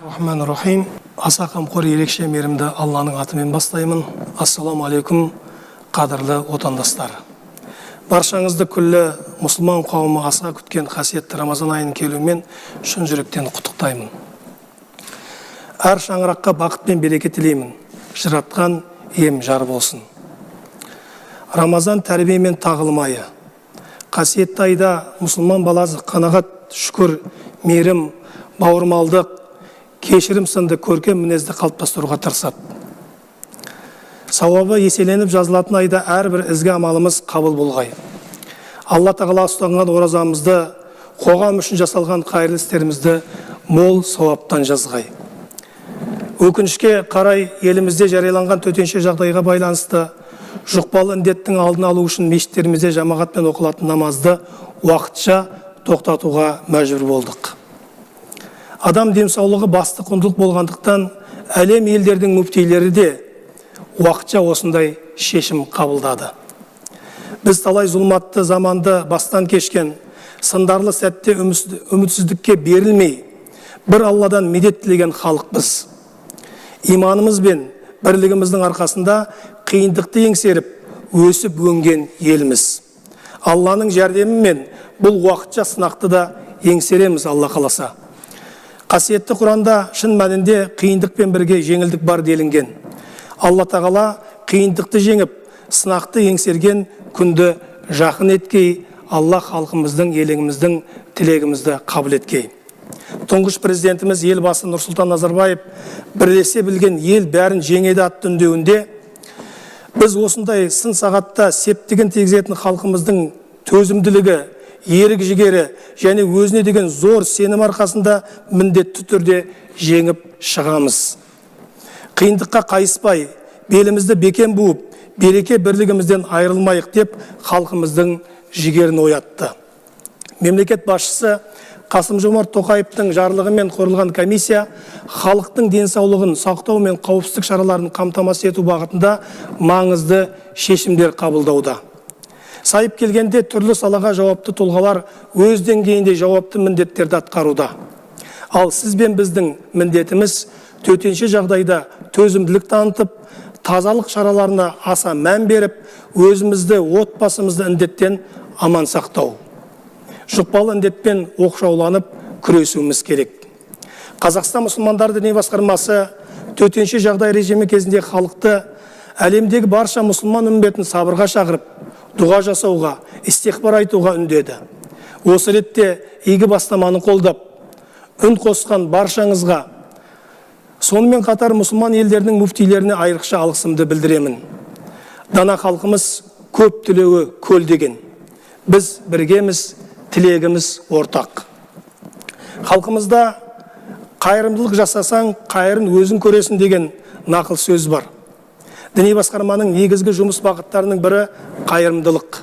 Рахман-Рахим. Аса қамқор, ерекше мейірімді Алланың атымен бастаймын. Ассаламу алейкум, қадірлі отандастар. Баршаңызды күллі мұсылман қауымы асыға күткен қасиетті Рамазан айының келуімен шын жүректен құттықтаймын. Әр шаңыраққа бақыт пен береке тілеймін. Жаратқан ием жар болсын. Рамазан тәрбие мен тағылым айы. Қасиетті айда мұсылман баласы қанағат, шүкір, мейірім, бауырмалдық, кешірім сынды көркем мінезді қалыптастыруға тырысады. Сауабы еселеніп жазылатын айда әрбір ізгі амалымыз қабыл болғай. Алла Тағала ұстанған оразамызды, қоғам үшін жасалған қайырлы істерімізді мол сауаптан жазғай. Өкінішке қарай, елімізде жарияланған төтенше жағдайға байланысты жұқпалы індеттің алдын алу үшін мешіттерімізде жамағатпен оқылатын намазды уақытша тоқтатуға мәжбүр болдық. Адам денсаулығы басты құндылық болғандықтан, әлем елдердің мүфтилері де уақытша осындай шешім қабылдады. Біз талай зұлматты заманды бастан кешкен сындарлы сәтте үмітсіздікке берілмей, бір Алладан медет тілеген халықпыз. Иманымыз бен бірлігіміздің арқасында қиындықты еңсеріп, өсіп өнген елміз. Алланың жәрдемімен бұл уақытша сынақты да еңсереміз, Алла қаласа. Қасиетті Құранда шын мәнінде қиындықпен бірге жеңілдік бар делінген. Алла Тағала қиындықты жеңіп, сынақты еңсерген күнді жақын еткей, Алла халқымыздың, еліміздің тілегімізді қабыл еткей. Тұңғыш президентіміз Елбасы Нұрсұлтан Назарбаев «Бірлесе білген ел бәрін жеңеді» атты үндеуінде біз осындай сын сағатта септігін тигізетін халқымыздың төзімділігі, ерік жігері және өзіне деген зор сенім арқасында міндетті түрде жеңіп шығамыз. Қиындыққа қайыспай, белімізді бекем буып, береке бірлігімізден айырылмайық деп халқымыздың жігерін оятты. Мемлекет басшысы Қасым Жомарт Тоқаевтың жарлығымен құрылған комиссия халықтың денсаулығын сақтау мен қауіпсіздік шараларын қамтамасыз ету бағытында маңызды шешімдер қабылдауда. Сайып келгенде, түрлі салаға жауапты тұлғалар өз деңгейінде жауапты міндеттерді атқаруда. Ал сіз бен біздің міндетіміз төтенше жағдайда төзімділік танытып, тазалық шараларына аса мән беріп, өзімізді, отбасымызды індеттен аман сақтау. Жұқпалы індетпен оқшауланып күресуіміз керек. Қазақстан мұсылмандары діни басқармасы төтенше жағдай режимі кезінде халықты, әлемдегі барша мұсылман үмбетін сабырға шақырып, дұға жасауға, истиғфар айтуға үндеді. Осы ретте игі бастаманы қолдап, үн қосқан баршаңызға, сонымен қатар мұсылман елдерінің мүфтилеріне айрықша алғысымды білдіремін. Дана халқымыз «Көп тілеуі көл» деген. Біз біргеміз, тілегіміз ортақ. Халқымызда «Қайырымдылық жасасаң, қайырын өзің көресің» деген нақыл сөз бар. Діни басқарманың негізгі жұмыс бағыттарының бірі – қайырымдылық.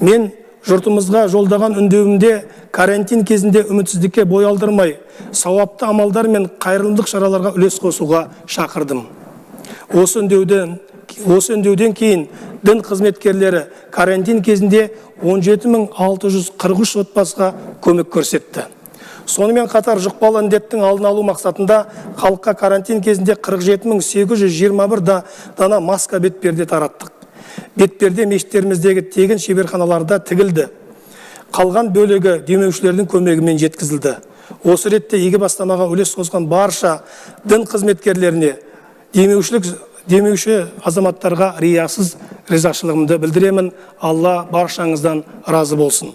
Мен жұртымызға жолдаған үндеуімде карантин кезінде үмітсіздікке бой алдырмай, сауапты амалдар мен қайырымдылық шараларға үлес қосуға шақырдым. Осы үндеуден кейін дін қызметкерлері карантин кезінде 17 643 отбасыға көмек көрсетті. Сонымен қатар жұқпалы індеттің алдын алу мақсатында халыққа карантин кезінде 47 821 дана маска, бетперде тараттық. Бетперде мешіттеріміздегі тегін шеберханаларда тігілді. Қалған бөлігі демеушілердің көмегімен жеткізілді. Осы ретте игі бастамаға үлес қосқан барша дін қызметкерлеріне, демеуші азаматтарға риясыз ризашылығымды білдіремін. Алла баршаңыздан разы болсын.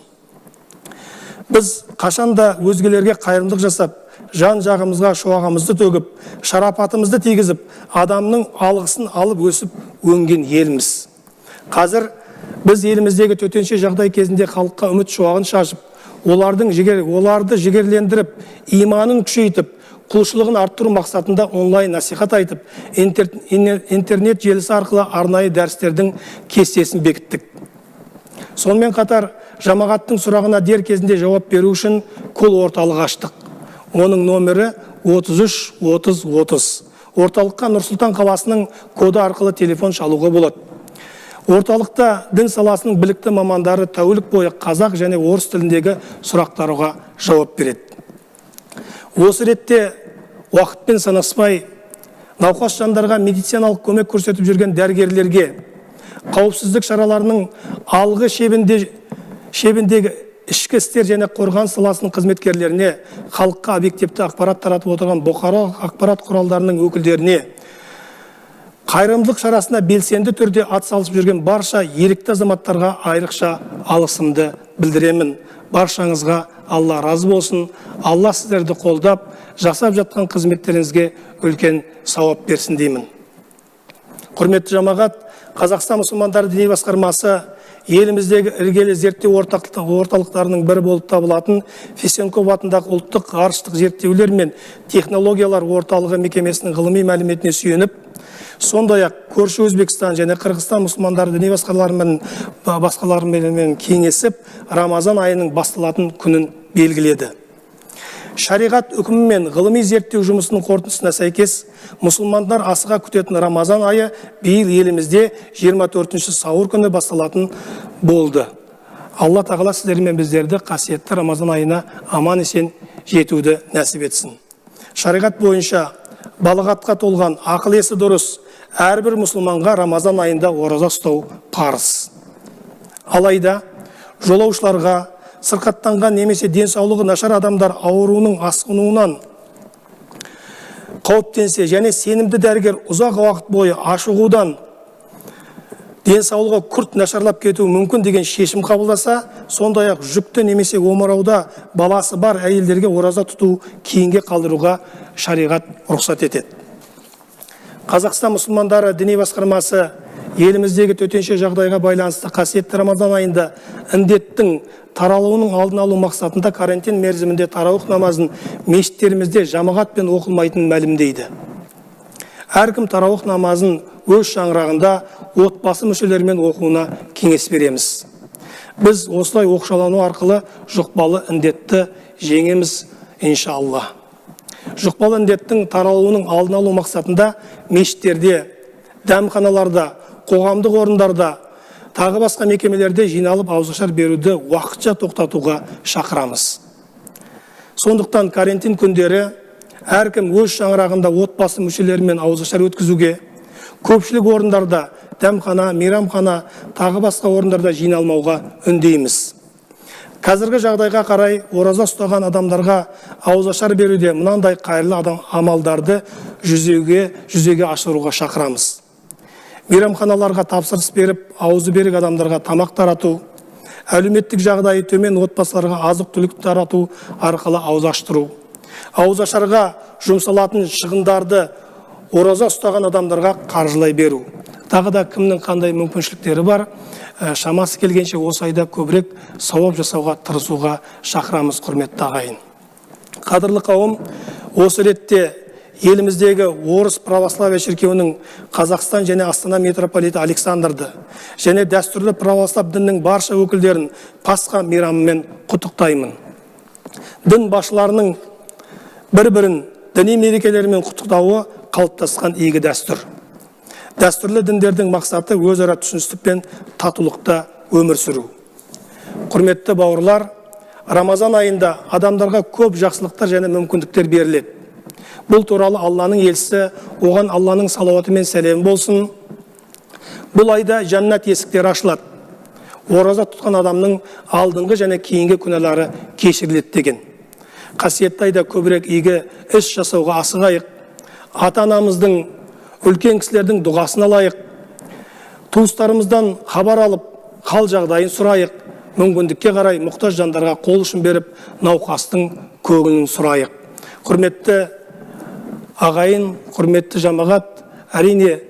Біз қашанда өзгелерге қайырымдылық жасап, жан жағымызға шуағымызды төгіп, шарапатымызды тигізіп, адамның алғысын алып өсіп өнген елміз. Қазір біз еліміздегі төтенше жағдай кезінде халыққа үміт шуағын шашып, оларды жігерлендіріп, иманын күшейтіп, құлшылығын арттыру мақсатында онлайн насихат айтып, интернет желісі арқылы арнайы дәрістердің кестесін бекіттік. Сонымен қатар жамағаттың сұрағына дер кезінде жауап беру үшін колл орталық аштық. Оның номері 33 30 30. Орталыққа Нұр-Сұлтан қаласының коды арқылы телефон шалуға болады. Орталықта дін саласының білікті мамандары тәулік бойы қазақ және орыс тіліндегі сұрақтарға жауап береді. Осы ретте уақытпен санаспай науқас жандарға медициналық көмек көрсетіп жүрген дәрігерлерге, қауіпсіздік шараларының алғы шебіндегі ішкі істер және қорғаныс саласының қызметкерлеріне, халыққа объективті ақпарат таратып отырған бұқаралық ақпарат құралдарының өкілдеріне, қайырымдылық шарасына белсенді түрде атсалысып жүрген барша ерікті азаматтарға айрықша алғысымды білдіремін. Баршаңызға Алла разы болсын. Алла сіздерді қолдап, жасап жатқан қызметтеріңізге үлкен сауап берсін деймін. Құрметті жамағат, Қазақстан мұсылмандары діни басқармасы еліміздегі іргелі зерттеу орталықтарының бірі болып табылатын Фесенков атындағы ұлттық ғарыштық зерттеулер мен технологиялар орталығы мекемесінің ғылыми мәліметіне сүйеніп, сондай-ақ көрші Өзбекстан және Қырғызстан мұсылмандары діни басқаларымен кеңесіп, Рамазан айының басталатын күнін белгіледі. Шариғат үкімімен ғылыми зерттеу жұмысының қорытындысына сәйкес, мұсылмандар асыға күтетін Рамазан айы биыл елімізде 24 сәуір күні басталатын болды. Алла тағала сіздер мен біздерді қасиетті Рамазан айына аман есен жетуді нәсіп етсін. Шариғат бойынша балағатқа толған, ақыл есі дұрыс әрбір мұсылманға Рамазан айында ораза ұстау парыз. Алайда жолаушыларға, сырқаттанған немесе денсаулығы нашар адамдар ауруының асқынуынан қауіптенсе және сенімді дәрігер ұзақ уақыт бойы ашығудан денсаулығы күрт нашарлап кетуі мүмкін деген шешім қабылдаса, сондай-ақ жүкті немесе омырауда баласы бар әйелдерге ораза тұту кейінге қалдыруға шариғат рұқсат етеді. Қазақстан мұсылмандары діни басқармасы еліміздегі төтенше жағдайға байланысты қасиетті Рамазан айында індеттің таралуының алдын алу мақсатында карантин мерзімінде тарауих намазын мешіттерімізде жамағатпен оқылмайтынын мәлімдейді. Әркім тарауих намазын өз шаңырағында отбасы мүшелерімен оқуына кеңес береміз. Біз осылай оқшалану арқылы жұқпалы індетті жеңеміз, иншалла. Жұқпалы індеттің таралуының алдын алу мақсатында мешіттерде, дәмханаларда, қоғамдық орындарда, тағы басқа мекемелерде жиналып ауызашар беруді уақытша тоқтатуға шақырамыз. Сондықтан карантин күндері әркім өз шаңырағында отбасы мүшелерімен ауызашар өткізуге, көпшілік орындарда, дәмхана, мейрамхана, тағы басқа орындарда жиналмауға үндейміз. Қазіргі жағдайға қарай ораза ұстаған адамдарға ауызашар беруде мынандай қайырлы амалдарды жүзеге асыруға шақырамыз. Мейрамханаларға тапсырыс беріп, аузы берік адамдарға тамақ тарату, әлеуметтік жағдайы төмен отбасыларға азық-түлік тарату арқылы ауыз аштыру, ауызашарға жұмсалатын шығындарды ораза ұстаған адамдарға қаржылай беру. Тағы да кімнің қандай мүмкіншіліктері бар, шамасы келгенше осы айда көбірек сауап жасауға тырысуға шақырамыз, құрметті ағайын. Қадірлі қауым, осы ретте еліміздегі Орыс православия шіркеуінің Қазақстан және Астана митрополиті Александрды және дәстүрлі православ дінінің барша өкілдерін Пасха мейрамымен құттықтаймын. Дін басшыларының бір-бірін діни мерекелерімен құттықтауы қалыптасқан игі дәстүр. Дәстүрлі діндердің мақсаты өзара түсіністік пен татулықта өмір сүру. Құрметті бауырлар, Рамазан айында адамдарға көп жақсылықтар және мүмкіндіктер беріледі. Бұл туралы Алланың елшісі, оған Алланың салауаты мен сәлемі болсын. Бұл айда жәннат есіктері ашылады. Ораза тұтқан адамның алдыңғы және кейінгі күнәлары кешіріледі деген. Қасиетті айда көбірек игі іс жасауға асығайық. Ата-анамыздың, үлкен кісілердің дұғасын алайық. Туыстарымыздан хабар алып, хал жағдайын сұрайық. Мүмкіндікке қарай мұқтаж жандарға қол ұшын беріп, науқастың көңілін сұрайық. Құрметті ағайын, құрметті жамағат, әрине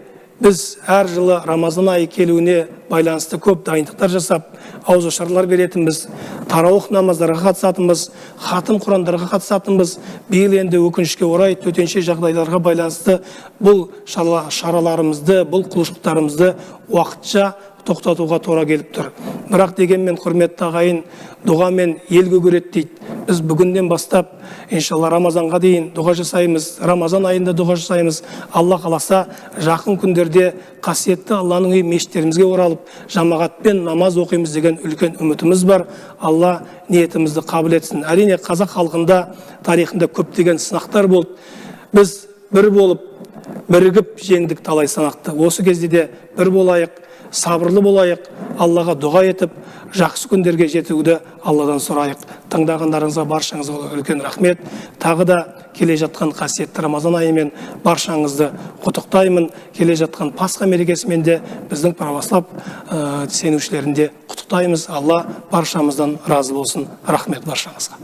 біз әр жылы Рамазан айы келуіне байланысты көп дайындықтар жасап, ауызашарлар беретінбіз, тарауих намаздарға қатысатынбыз, хатым құрандарға қатысатынбыз. Биыл енді өкінішке орай төтенше жағдайларға байланысты бұл шараларымызды, бұл құлшылықтарымызды уақытша тоқтатуға тура келіп тұр. Бірақ дегенмен, құрметті ағайын, дұғамен ел көгереді дейді. Біз бүгіннен бастап, иншалла, Рамазанға дейін дұға жасаймыз, Рамазан айында дұға жасаймыз. Алла қаласа, жақын күндерде қасиетті Алланың үйі мешіттерімізге оралып, жамағатпен намаз оқимыз деген үлкен үмітіміз бар. Алла ниетімізді қабыл етсін. Әрине, қазақ халқында тарихында көптеген сынақтар болды. Біз бір болып, бірігіп жеңдік талай сынақты. Осы кезде де бір болайық, сабырлы болайық, Аллаға дұға етіп, жақсы күндерге жетуді Алладан сұрайық. Тыңдағандарыңызға, баршаңызға үлкен рахмет. Тағы да келе жатқан қасиетті Рамазан айымен баршаңызды құттықтаймын. Келе жатқан Пасха мерекесімен де біздің православ сенушілерін де құттықтаймыз. Алла баршамыздан разы болсын. Рахмет баршаңызға.